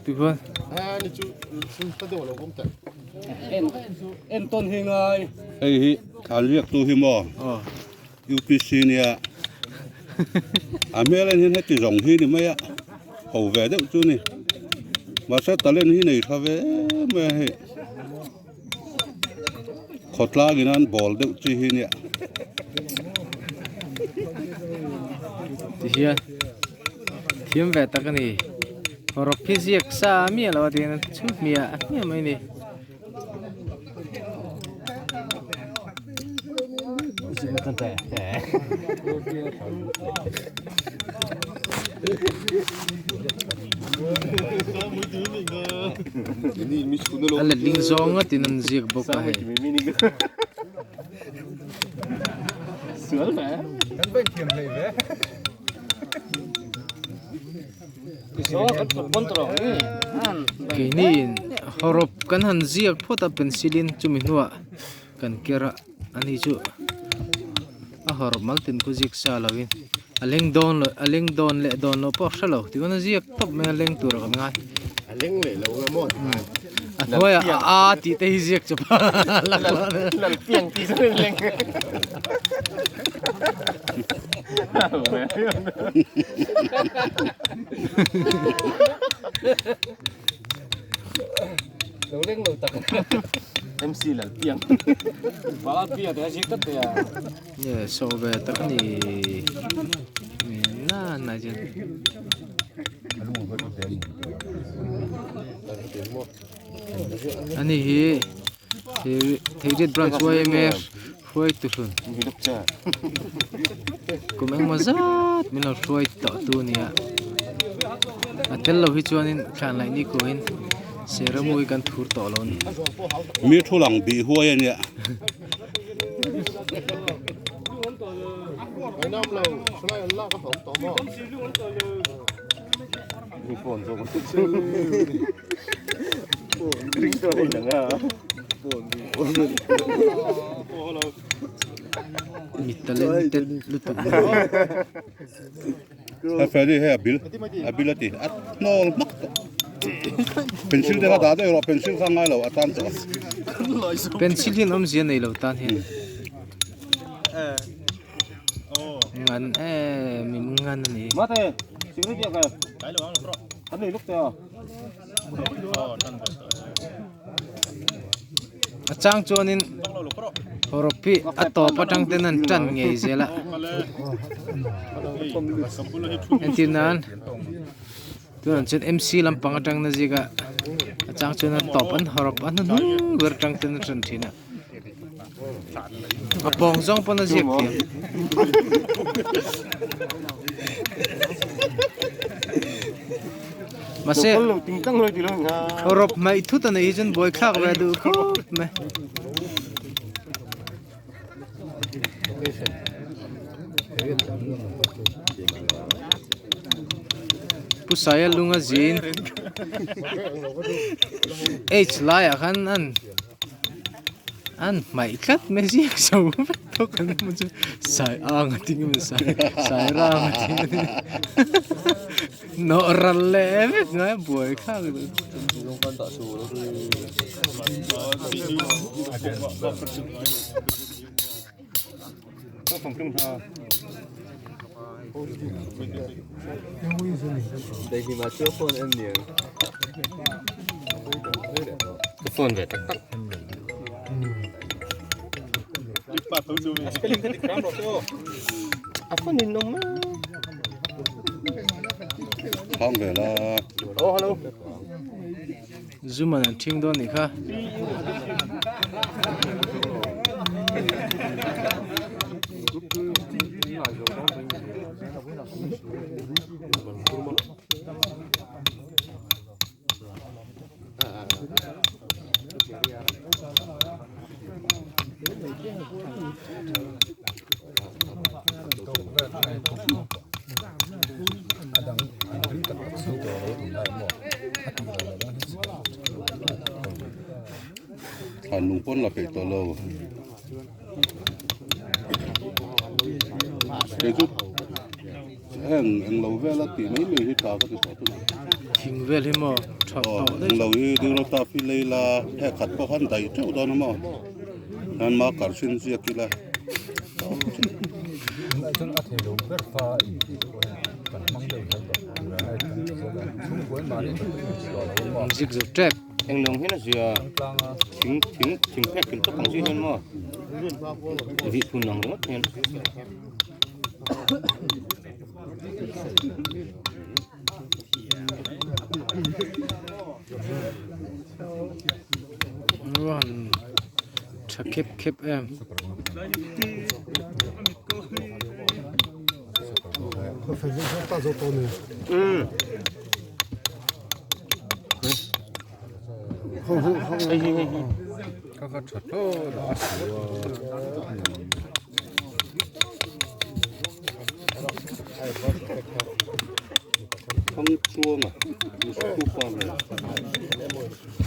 Tikhuan Hei hi thlan riak tu hi maw UPC nia a hmel en hian heti zawng hi ni mai a ho ve deuh chu ni mahse talent hi nei tha ve em mai a hei khawtlang in an bawl deuh chi hi nia. Tihian thiam ve tak a ni rawk hi ziak sa miah lo a ti hian chhun hmiah hmiah mai a ni. A letling zawng ngatin an ziak bawk a hei. Keini hawrawp kan han ziak phawt a pencil in chumi hnuah kan ker a ani chu a hawrawp mal tin khu ziak sa lo in a leng dawn lo a leng dawn leh dawn loh pawh a hre lo tichuan a ziak tawp mai a leng tur a kan ngai a hnuaiah a a tih te hi ziak chawp a Nge saw ve tak a ni na na chuan ani hi theirit branch yma hruai tu hlun kum engmaw zat min lo hruai tawh tu a ni a a tel lo hi chuanin thlan laih ni kuhin seremui kan thur tawh lo a ni. Mi thu lang bih huai a nia. Mi talented lutuk mai. A Freddy hei a bil a bil a ti a hnawl hmak tawh pencil te kha dah daih rawh pencil kha a ngai lo a tan tawh a. Pencil hian awmzia nei lo tan hian ngan em in ngan a ni. A chang chuanin hawrawp hi a tawp atang ten an tan ngei zel a entir nan tunah chuan M C lampang atang na zik a a chang chuan a tawp an hawrawp a hnuhnung ber atang ten a tan thin a a pawng zawng pawn a ziak thiam. Mahse rawp hmaih thut a neih hi chuan buai thlak ve duh khawp mai. Pu Saia lunga zin H laiah khan an an hmaih tlat mai ziak zo vek tawh kan hmu chu sai ang a ting emaw sai sai rang a ting a ni nawh ral leh vek ngai a buai thlak duh. Khang ve la. Zuman an ṭhing dawn nih kha. Thlan lung pawn la peih tawh lo. Kei chu heng englo vela tih mai mai hi tha ka ti tawh tunah. Thing vel hi maw tha tawh daih. Englo hi Durotaf hi lei la hek khat pawh khan daih teuh dawn a maw. Hian marker hrin ziak ila. Zik zo tep. Englawng hian a zia thing thing thing phek thil tawp ang chi hian maw vih phun ang ringawt hian. Ruan tha khep khep em. Thangchuanga Musupa nen.